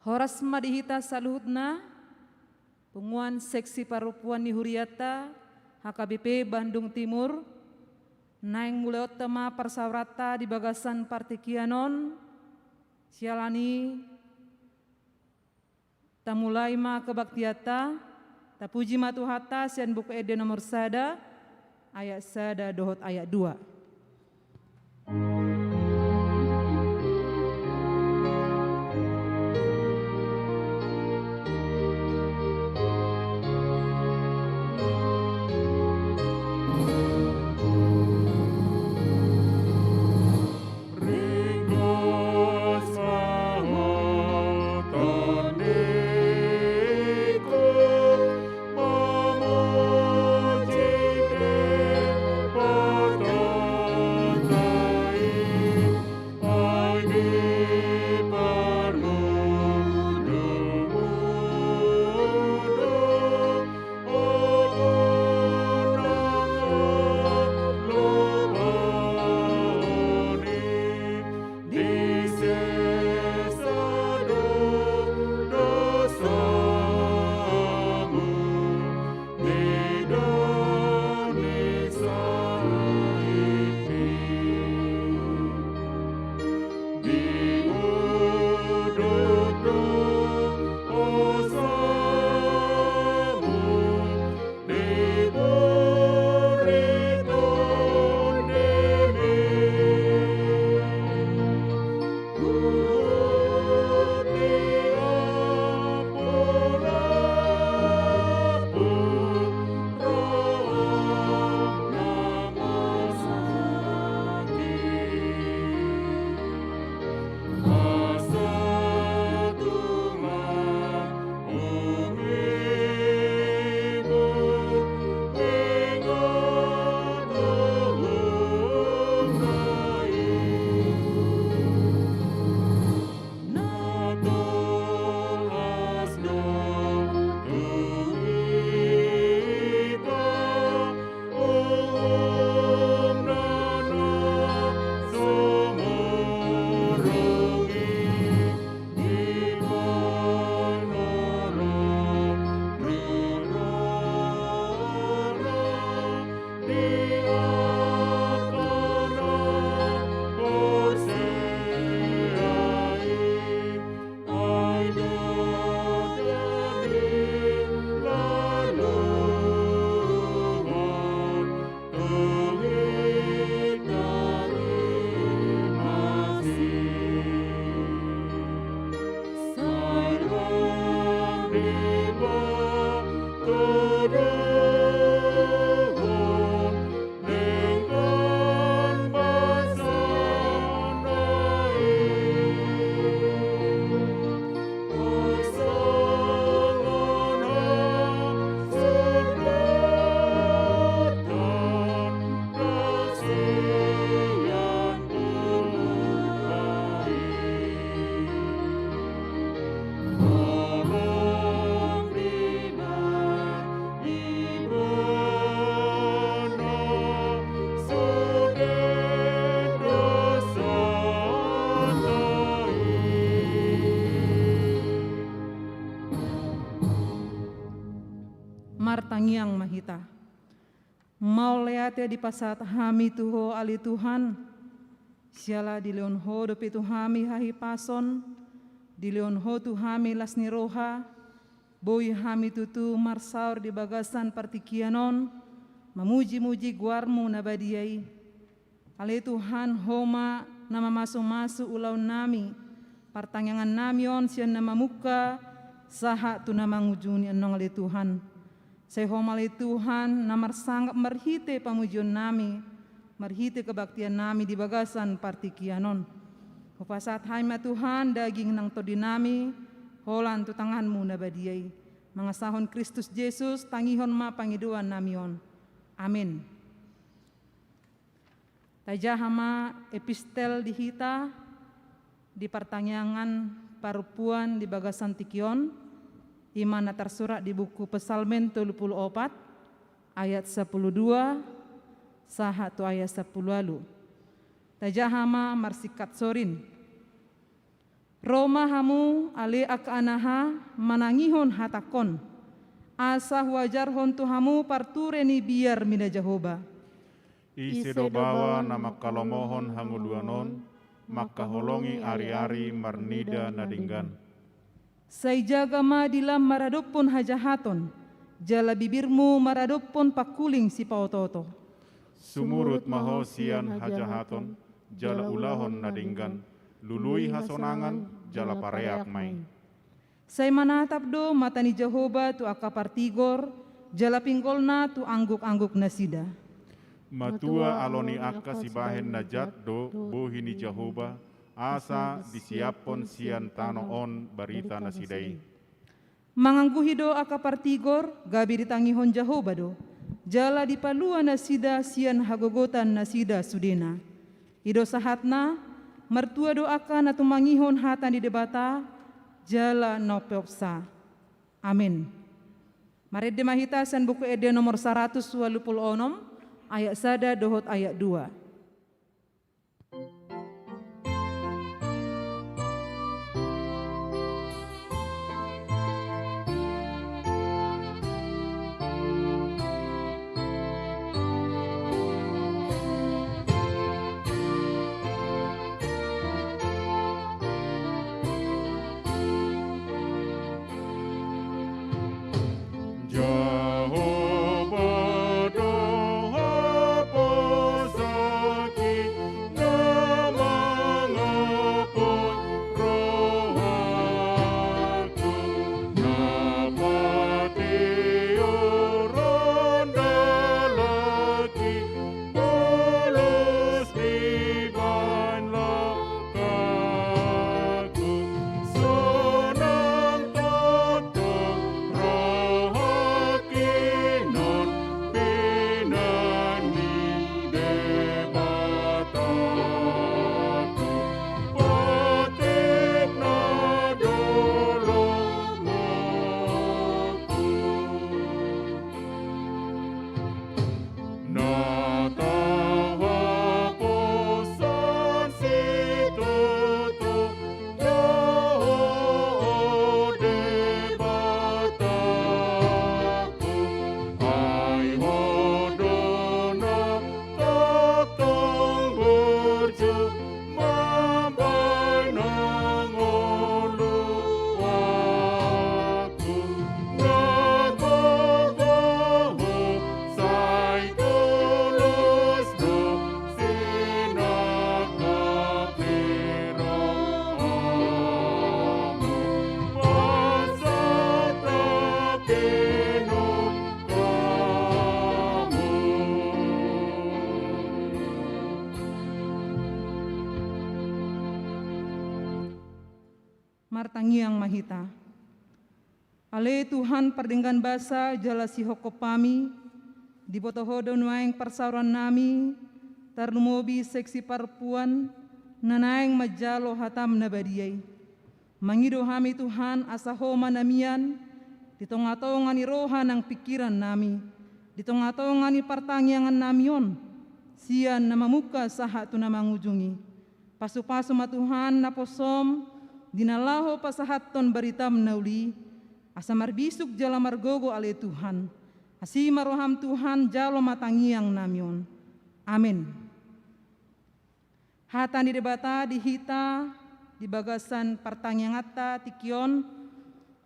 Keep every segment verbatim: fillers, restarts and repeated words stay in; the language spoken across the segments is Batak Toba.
Horas ma di hita saluhutna, punguan seksi parompuan ni hurianta, H K B P Bandung Timur, naeng mulaonta ma parsaoranta di bagasan partingkian on, siala ni tamulai ma kebaktianta, tapuji ma Tuhanta sian Buku Ende nomor sada, ayat sada dohot ayat dua. Martangiang ma hita. Mauliate dipasahat hami tu Ho ale Tuhan, siala dilehon Ho dope tu hami hahipason, dilehon Ho tu hami las ni roha, boi hami tutu marsaor di bagasan partingkian on, mamuji-muji goarMu na badia i. Ale Tuhan, Ho ma na mamasu-masu ulaonnami, partangiangannami on sian na mamungka sahat tu na mangujungi annon ale Tuhan. Sai Ho ma ale Tuhan na marsangap marhite pamujionnami, marhite kebaktiannami di bagasan partingkian on. Hupasahat hami ma Tuhan daging nang tondinami, holan tu tanganMu na badia i. Mangasahon Kristus Jesus, tangihon ma pangidoannami on. Amin. Tajaha ma epistel di hita di partangiangan parompuan di bagasan tingki on, i ma na tarsurat di buku Psalmen tolu pulu opat, ayat sampulu dua, sahat tu ayat sampulu ualu. Tajaha ma marsingkat sorin. Ro ma hamu ale angka anaha manangihon hatangkon, asa huajarhon tu hamu parture ni biar mida Jahowa. Ise do baoa na mangkalomohon hangoluan on, mangkaholongi ari-ari marnida na denggan. Sai jaga ma dilam maradophon hajahaton, jala bibirmu maradophon pangkuling sipaoto-oto. Sumurut ma ho sian hajahaton, jala ulahon na denggan, lului hasonangan, jala pareak ma i. Sai manatap do mata ni Jahowa tu angka partigor, jala pinggolna tu angguk-angguk nasida. Matua alo ni angka sibahen na jat do bohi ni Jahowa, asa disiaphon sian tano on barita nasida i. Mangangguhi do angka partigor, gabe ditangihon Jahowa do, jala dipalua nasida sian hagogotan nasida sudena. I do sahatna, martua do angka na tumangihon hata ni Debata, jala na umpeopsa. Amen. Marende ma hita sian Buku Ende nomor saratus ualu pulu onom, ayat sada dohot ayat dua. Jahowa do haposanki na mangapot rohangku, na patioron dalanki, bolus dibahen langkangku, sonang tongtong rohangki non pinan ni Debatangku, patik na dalan na tahaposan situtu, Jahowa Debatangku, ai Ho do na tongtong burju mambahen hangoluan. Martangiang ma hita. Ale Tuhan pardenggan basa jala sihophop hami, diboto Ho do nuaeng parsaoran nami, tarlumobi seksi parpuan, na naeng manjalo hatam na badia i. Mangido hami Tuhan asa Ho ma na mian, di tonga-tonga ni roha nang pingkiran nami, di tonga-tonga ni partangiangan nami on, sian na mamungka sahat tu na mangujungi. Pasu-pasu ma Tuhan naposom, di na laho pasahathon baritam na uli, asa marbisuk jala margogo ale Tuhan. Asi ma roham Tuhan, jalo ma tangiang nami on. Amen. Hata ni Debata di hita, di bagasan partangianganta tingki on,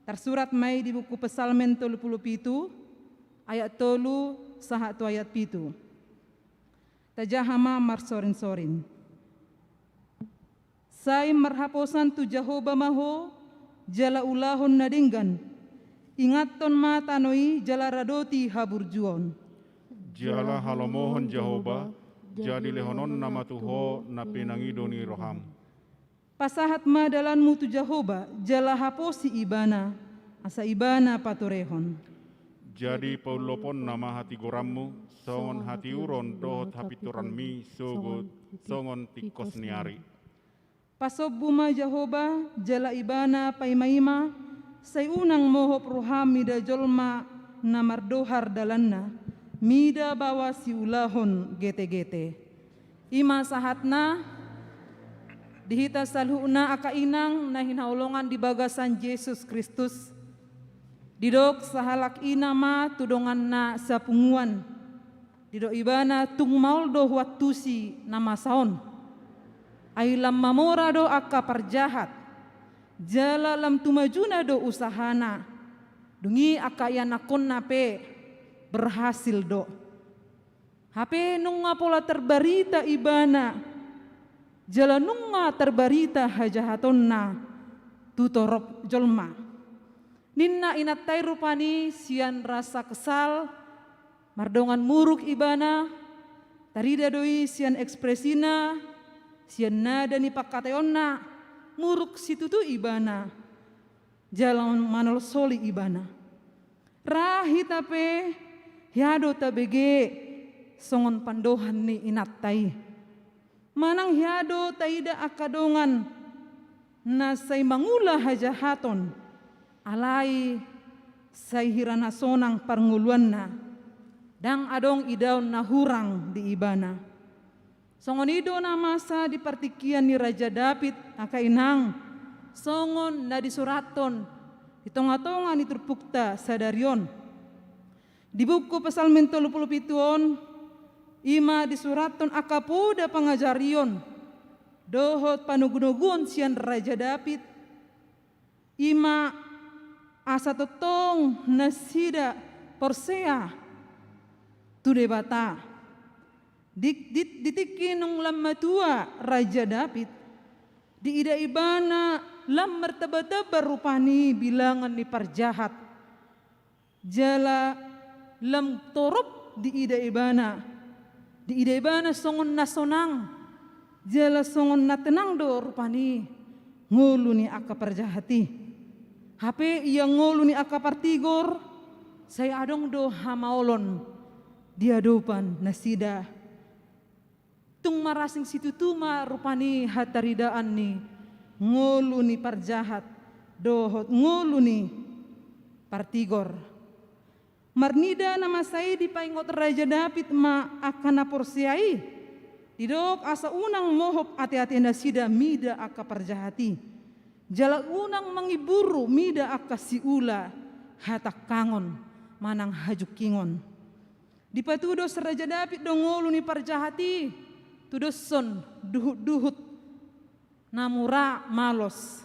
tarsurat ma i di buku Psalmen tolu pulu pitu, ayat tolu sahat tu ayat pitu. Tajaha ma marsorin-sorin. Sai marhaposan tu Jahowa ma ho, jala ulahon na denggan. Ingathon ma tano i jala radoti haburjuon. Jala halomohon Jahowa, jadi lehononna ma tu ho na pinangido ni roham. Pasahat ma dalanmu tu Jahowa, jala haposi Ibana, asa Ibana paturehon. Jadi paulloponna ma hatigoranmu, songon hatiuron dohot hapintoranmi sogot songon tingkos ni ari. Pasombu ma Jahowa, jala Ibana paima-ima, sai unang mohop roham mida jolma na mardohar dalanna, mida baoa siulahon gete-gete. I ma sahatna. Di hita saluhutna angka inang na hinaholongan di bagasan Jesus Kristus, didok sahalak ina ma tu donganna sapunguan. Didok ibana tung maol do huantusi na masa on. Ai lam mamora do angka parjahat, jala lam tumajuna do usahana. Dung i angka ianakkonna pe berhasil do. Hape nunga pola tarbarita ibana, jala nunga tarbarita hajahatonna tu torop jolma. Ninna inanta i rupani sian rasa kesal, mardongan muruk ibana, tarida do i sian ekspresina, sian nada ni pangkataionna, muruk situtu ibana, jala manolsoli ibana. Ra hita pe, hea do tabege songon pandohan ni inanta i. Manang hea do taida angka dongan na sai mangula hajahaton, alai sai hira na sonang parngoluanna, ndang adong idaon na hurang di ibana. Songon i do na masa di partingkian ni Raja David, angka inang, songon na disurathon di tongatonga ni turpukta sadari on. Di buku Psalmen tolu pulu pitu on, i ma disurathon angka poda pangajarion dohot panogunoguon sian Raja David, i ma asa tongtong nasida porsea tu Debata. Di, di, di tingki naung lam matua Raja David, diida ibana lam martambatamba rupani bilangan ni parjahat. Jala lam torop diida ibana, diida ibana songon na sonang, jala songon na tenang do rupani ngolu ni angka parjahat i. Hape ia ngolu ni angka partigor, sai adong do hamaolon di adopan nasida. Tung marasing situtu ma rupani hataridaan ni ngolu ni parjahat dohot ngolu ni partigor. Marnida na masa i dipaingot Raja David ma angka na porsea i, didok asa unang mohop ateate nasida mida angka parjahat i, jala unang mangimburu mida angka siula hatangkangon manang hajungkingon. Dipatudos Raja David do ngolu ni parjahat i tudoshon duhutduhut na mura malos.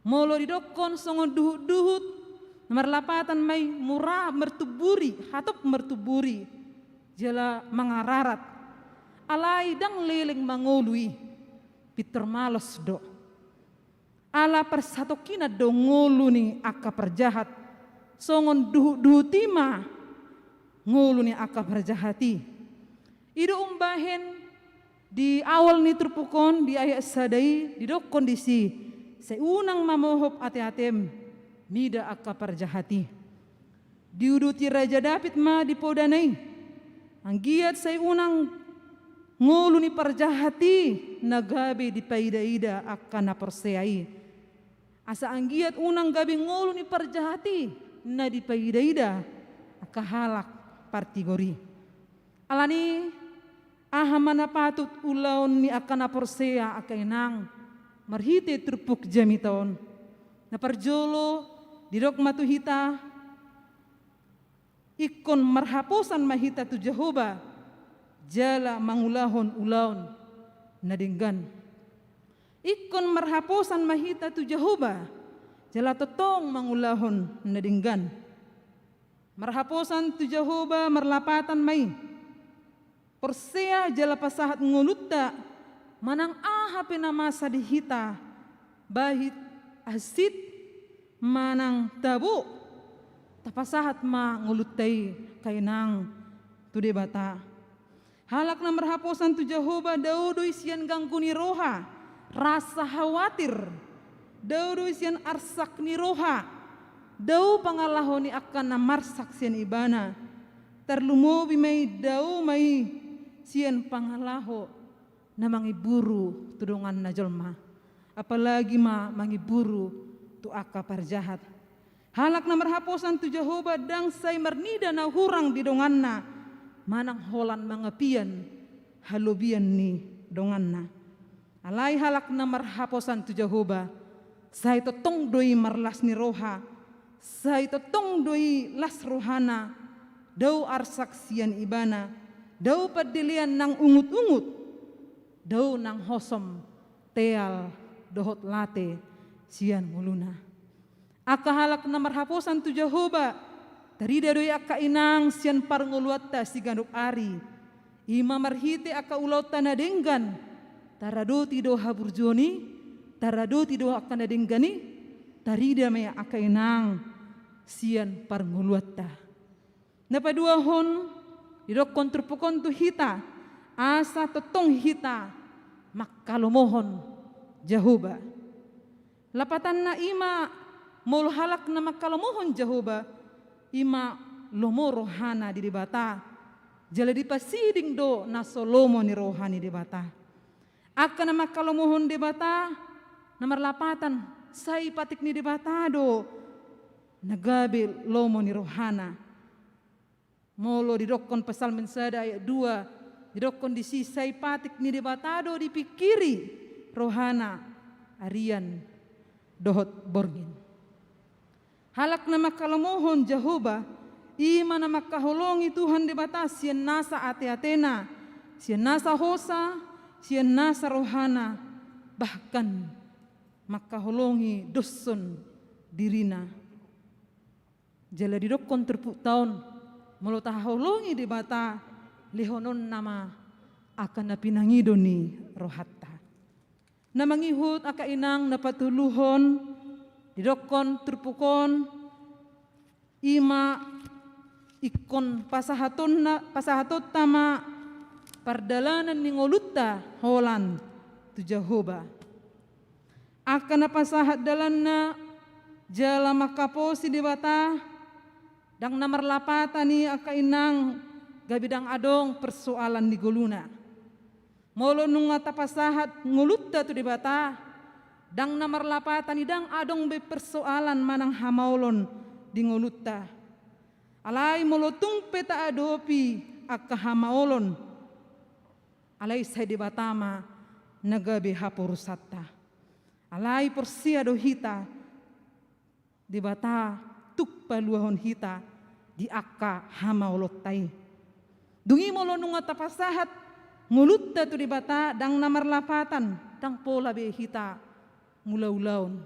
Molo didokkon songon duhutduhut na marlapatan ma i mura martumburi, hatop martumburi, jala mangararat. Alai ndang leleng mangolu i, pintor malos do. Ala parsatongkinan do ngolu ni angka parjahat, songon duhutduhut i ma ngolu ni angka parjahat i. I do umbahen di awal ni turpuk on, di ayat sada i, didokkon disi, sai unang ma mohop ateatem mida angka parjahat i. Diuduti Raja David ma di podana i, anggiat sai unang ngolu ni parjahat i na gabe dipaidaida angka na porsea i. Asa anggiat unang gabe ngolu ni parjahat i na dipaidaida angka halak partigor i. Alani aha ma na patut ulaon ni angka na porsea, angka inang, marhite turpuk jamita on? Na parjolo, didok ma tu hita, ingkon marhaposan ma hita tu Jahowa jala mangulahon ulaon na denggan. Ingkon marhaposan ma hita tu Jahowa jala tongtong mangulahon na denggan. Marhaposan tu Jahowa marlapatan ma i. Porsea jala pasahat ngolunta manang aha pe na masa di hita, baik hansit manang tabo, tapasahat ma ngolunta i, angka inang, tu Debata. Halak na marhaposan tu Jahowa dao do i sian ganggu ni roha, rasa hawatir, dao do i sian arsak ni roha, dao pangalaho ni angka na marsak sian ibana. Tarlumobi ma i dao ma i sian pangalaho na mangimburu tu donganna jolma, apalagi ma mangimburu tu angka parjahat. Halak na marhaposan tu Jahowa ndang sai marnida na hurang di donganna manang holan mangapian halobian ni donganna. Alai halak na marhaposan tu Jahowa, sai tongtong do i marlas ni roha, sai tongtong do i las rohana, dao arsak sian ibana, dao pandelean nang ungut-ungut, dao nang hosom, teal, dohot late sian ngoluna. Angka halak na marhaposan tu Jahowa, tarida do i angka inang sian parngoluanta siganup ari. I ma marhite angka ulaonta na denggan, taradoti do haburjuon i, taradoti do angka na denggan i, tarida ma i angka inang sian parngoluanta. Na paduahon, didokkon turpuk on tu hita, asa tongtong hita mangkalomohon Jahowa. Lapatanna i ma, molo halak na mangkalomohon Jahowa, i ma lomo rohana di Debata, jala dipasiding do na so lomo ni roha ni Debata. Angka na mangkalomohon Debata, na marlapatan, sai patik ni Debata do na gabe lomo ni rohana. Molo didokkon Psalmen sada ayat dua, didokkon disi sai patik ni Debata do dipingkiri rohana arian dohot borngin. Halak na mangkalomohon Jahowa, i ma na mangkaholongi Tuhan Debata sian nasa ate-atena, sian nasa hosa, sian nasa rohana, bahkan mangkaholongi doshon dirina. Jala didokkon turpukta on, molo tahaholongi Debata, lehononna ma angka na pinangido ni rohanta. Na mangihut angka inang na patoluhon, didokkon turpuk on, i ma ingkon pasahatonna, pasahatonta ma pardalanan ni ngolunta holan tu Jahowa. Angka na pasahat dalanna jala mangkaposi Debata, ndang na marlapatan i angka inang gabe ndang adong persoalan ni ngoluna. Molo nunga tapasahat ngolunta tu Debata, ndang na marlapatan i ndang adong be persoalan manang hamaolon di ngolunta. Alai molo tung pe taadopi angka hamaolon, alai sai Debata ma na gabe haporusanta. Alai porsea do hita, Debata tung paluahon hita di angka hamaolonta i. Dung i molo nunga tapasahat ngolunta tu Debata, ndang na marlapatan, ndang pola be hita mangulaulaon.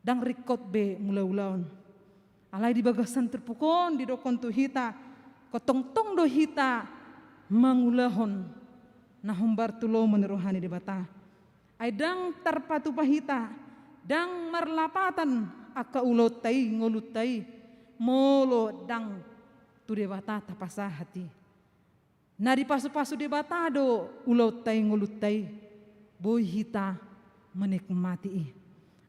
Ndang ringkot be mangulaulaon. Alai di bagasan turpuk on didokkon tu hita, ingkon tongtong do hita mangulahon na hombar tu lomo ni roha ni Debata. Ai ndang tarpatupa hita, ndang marlapatan angka ulaonta i, ngolunta i, molo ndang tu Debata tapasahat i. Na dipasupasu Debata do ulaonta i, ngolunta i, boi hita menikmati i.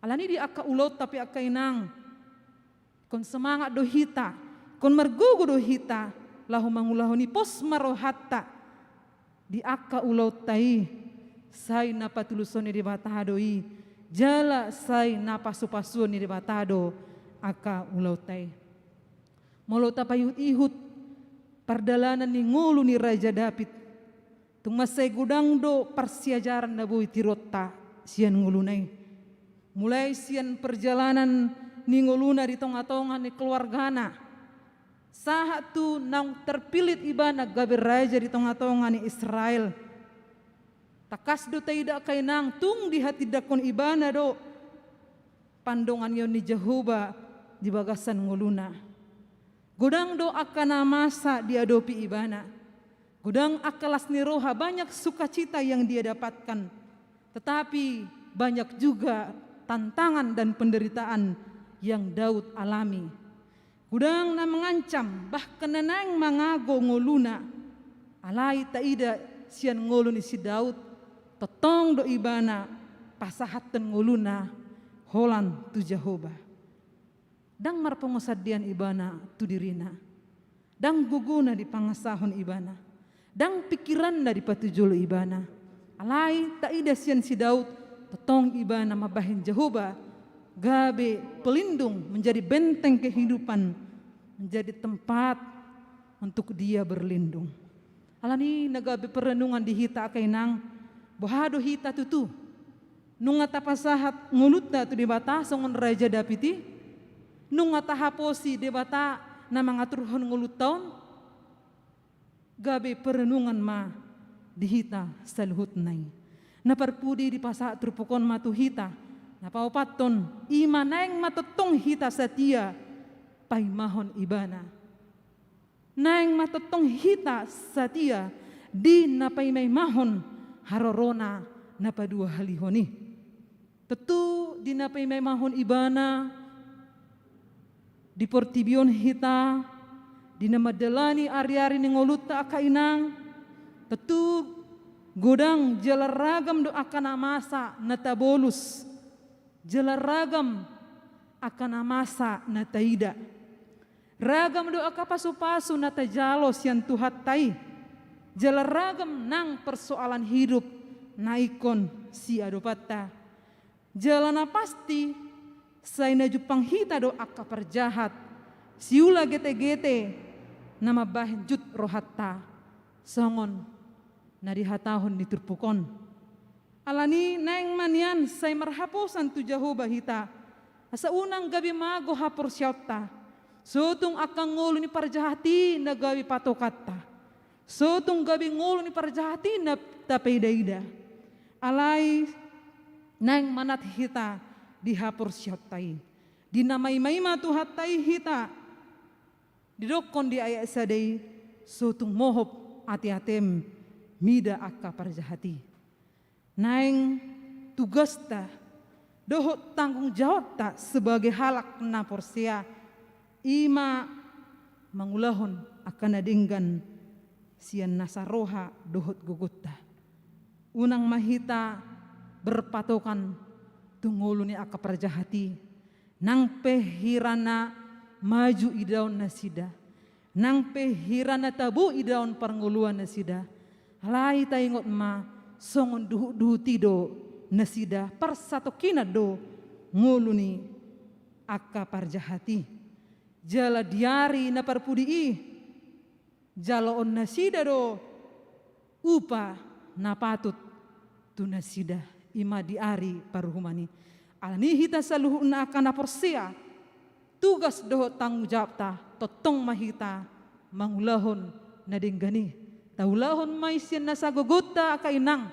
Alani i di angka ulaonta pe angka inang, ingkon semangat do hita, ingkon margogo do hita, laho mangulahon i, pos ma rohanta di angka ulaonta i, sai na patuluson ni Debata do i, jala sai na pasupasuon ni Debata do angka ulaonta i. Molo tapaihut-ihut pardalanan ni ngolu ni Raja Daud, tung mansai godang do parsiajaran na boi tironta sian ngoluna i. Mulai sian perjalanan ni ngoluna di tonga-tonga ni keluargana, sahat tu naung terpilih ibana gabe raja di tonga-tonga ni Israel. Tangkas do taida angka inang, tung dihatindangkon ibana do pandonganion ni Jahowa di bagasan ngoluna. Godang do angka na masa diadopi ibana. Godang angka las ni roha, banyak sukacita yang dia dapatkan. Tetapi banyak juga tantangan dan penderitaan yang Daud alami. Godang na mangancam, bahkan na naeng mangago ngoluna. Alai taida sian ngolu ni si Daud, tongtong do ibana pasahathon ngoluna holan tu Jahowa. Ndang marpangunsandean ibana tu dirina. Ndang gogona dipangasahon ibana. Ndang pingkiranna dipatujolo ibana. Alai taida sian si Daud, tongtong ibana mambahen Jahowa gabe pelindung, menjadi benteng kehidupan, menjadi tempat untuk dia berlindung. Alani i na gabe perenungan di hita angka inang, Boha do hita tutu? Nunga tapasahat ngolunta tu Debata songon Raja Daud i? Nunga tahaposi Debata na mangaturhon ngolunta on? Gabe perenungan ma di hita saluhutna i. Na parpudi, dipasahat turpuk on ma tu hita, na paopathon, i ma naeng ma tongtong hita satia paimahon Ibana. Naeng ma tongtong hita satia di na paimaimahon harorona na paduahalihon i. Tontu di na paimaimahon Ibana di portibi on hita, di na mandalani ariari ni ngolunta angka inang, tontu godang jala ragam do angka na masa na tabolus, jala ragam angka na masa na taida. Ragam do angka pasupasu na tajalo sian Tuhanta i, jala ragam nang persoalan hidup na ingkon siadopanta. Jala na pasti, sai na jumpang hita do angka parjahat, siula getegete na mambahen jut rohanta, songon na dihatahon ni turpuk on. Alani naeng ma nian sai marhaposan tu Jahowa hita, asa unang gabe mago haporseaonta. So tung angka ngolu ni parjahat i na gabe patokanta. So tung gabe ngolu ni parjahat i na tapaidaida. Alai naeng manat hita di haporseaonta i. Di na maimaima Tuhanta i hita. Didokkon di ayat sada i, so tung mohop ateatem mida angka parjahat i. Naeng tugasta dohot tanggung jawabta sebagai halak na porsea, i ma mangulahon angka na denggan sian nasa roha dohot gogonta. Unang ma hita berpatokan tu ngolu ni angka parjahat i, nang pe hira na maju idaon nasida, nang pe hira na tabo idaon parngoluan nasida. Alai taingot ma, songon duhutduhut i do nasida, parsatongkinan do ngolu ni angka parjahat i. Jala di ari na parpudi i, jaloon nasida do upa na patut tu nasida, i ma di ari paruhuman i. Alani hita saluhutna angka na porsea, tugas dohot tanggung jawabta, tongtong ma hita mangulahon na denggan i. Taulahon ma i sian nasa gogonta angka inang,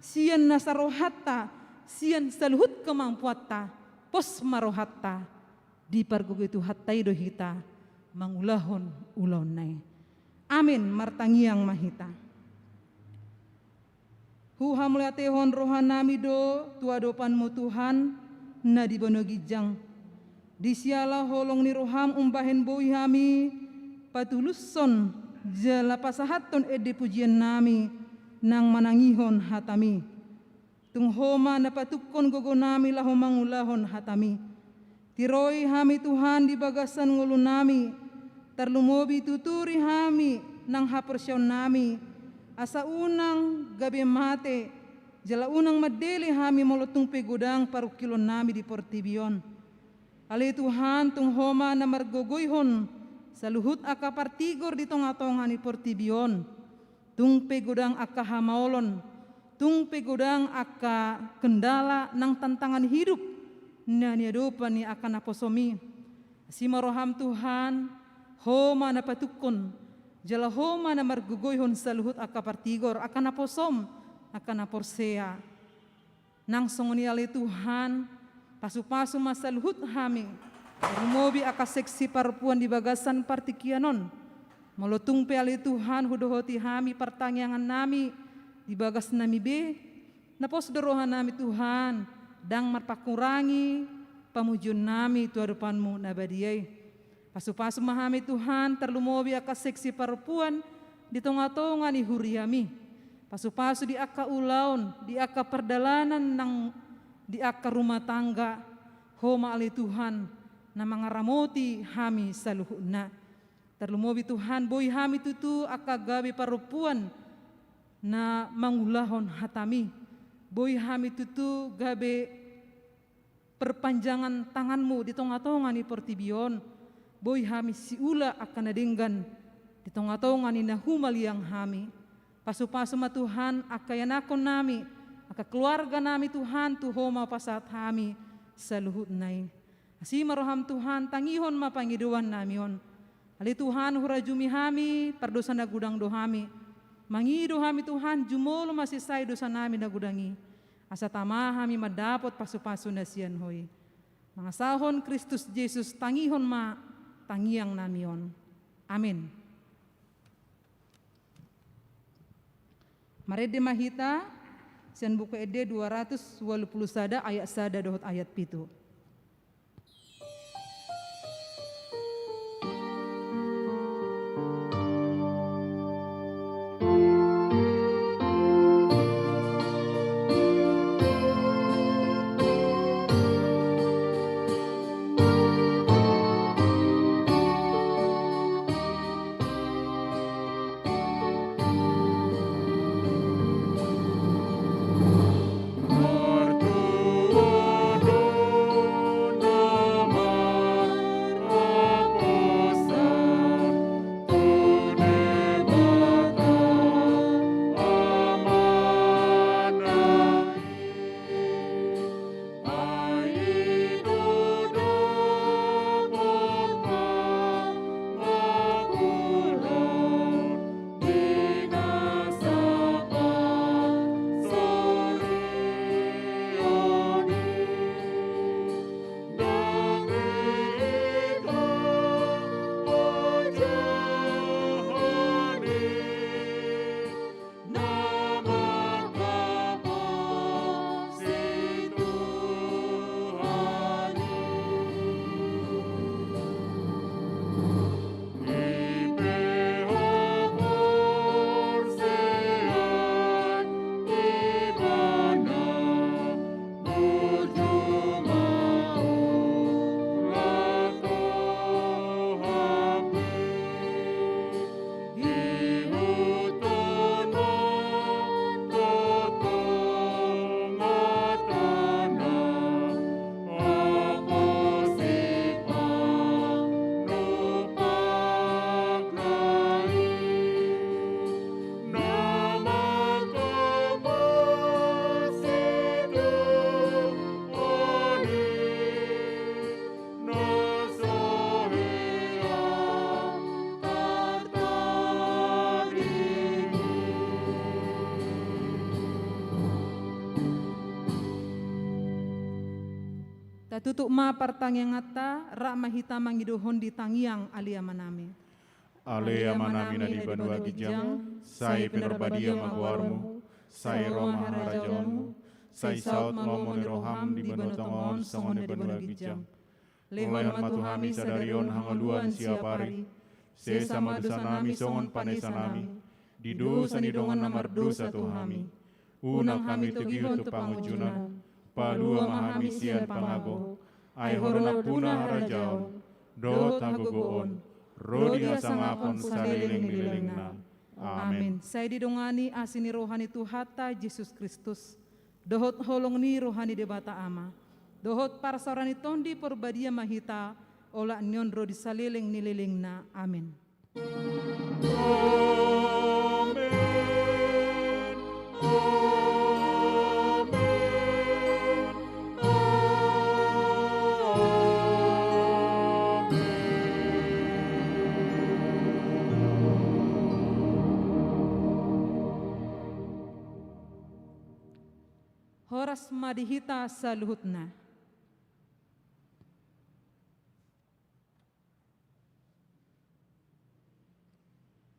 sian nasa rohanta, sian saluhut kemampuanta, pos ma rohanta. Dipargogoi Tuhanta i do hita mangulahon ulaonna i. Amin. Martangiang ma hita. Huhamauliatehon rohanami do tu adopanmu Tuhan, na di banua ginjang. Di siala holong ni roham umbahen boi hami patulushon jala pasahathon ende pujiannami nang manangihon hatami. Tung Ho ma na patungkon gogonami laho mangulahon hatami. Tiroi hami Tuhan di bagasan ngolunami, tarlumobi tuturi hami nang haporseaonnami, asa unang gabe mate, jala unang mandele hami molo tung pe godang parungkilonnami di portibi on. Ale Tuhan, tung Ho ma na margogoihon saluhut angka partigor di tongatonga ni portibi on. Tung pe godang angka hamaolon, tung pe godang angka kendala nang tantangan hidup na niadopan ni angka naposom i. Asi ma roham Tuhan, Ho ma na patungkon, jala Ho ma na margogoihon saluhut angka partigor, angka naposom, angka na porsea. Nang songon i ale Tuhan, pasupasu ma saluhut hami, tarlumobi angka seksi parompuan di bagasan partingkian on. Molo tung pe ale Tuhan hudohoti hami partangiangannami di bagasnami be, na pos do rohanami Tuhan, ndang marpakurangi pamujionnami tu adopanmu na badia i. Pasupasu ma hami Tuhan, tarlumobi angka seksi parompuan di tongatonga ni huriami. Pasupasu di angka ulaon, di angka pardalanan nang di angka rumah tangga. Ho ma ale Tuhan na mangaramoti hami saluhutna. Tarlumobi Tuhan, boi hami tutu angka gabe parompuan na mangulahon hatami. Boi hami tutu gabe perpanjangan tanganmu di tongatonga ni portibi on. Boi hami siula angka na denggan di tongatonga ni na humaliang hami. Pasupasu ma Tuhan angka ianakkonnami, Angka keluarga nami Tuhan, tu Ho ma hupasahat hami saluhutna i. Asi ma roham Tuhan, tangihon ma pangidoan nami on. Ale Tuhan, hurajumi hami, pardosa na godang do hami. Mangido hami Tuhan, jumolo ma sisai dosa nami na godang i. Asa tama hami mandapot pasupasu na sian Ho i. Mangasahon Kristus Jesus, tangihon ma tangiang nami on. Amin. Marende ma hita sian Buku Ende dua ratus ualu pulu sada, ayat sada dohot ayat pitu. Tatutup ma partangianganta, rap ma hita mangidohon di tangiang Ale Amanami. Ale Amanami na di banua ginjang, sai pinarbadia ma goarmu, sai ro ma harajaonmu, sai saut ma lomo ni roham di banua tonga on songon na di banua ginjang. Lehon ma tu hami sadari on hangoluan siapari, sesa ma dosanami songon panesanami di dosa ni dongan na mardosa tu hami. Unang hami togihon tu pangunjunan, palua ma hami sian pangago, ai Ho do nampuna harajaon, dohot hagogoon, ro di hasangapon saleleng ni lelengna. Amen. Amen. Sai didongani asi ni roha ni Tuhanta Jesus Kristus, dohot holong ni roha ni Debata Ama, dohot parsaoran ni Tondi Porbadia ma hita, olat ni on ro di saleleng ni lelengna. Amen. Amen. Amen. Amen. Horas ma di hita saluhutna.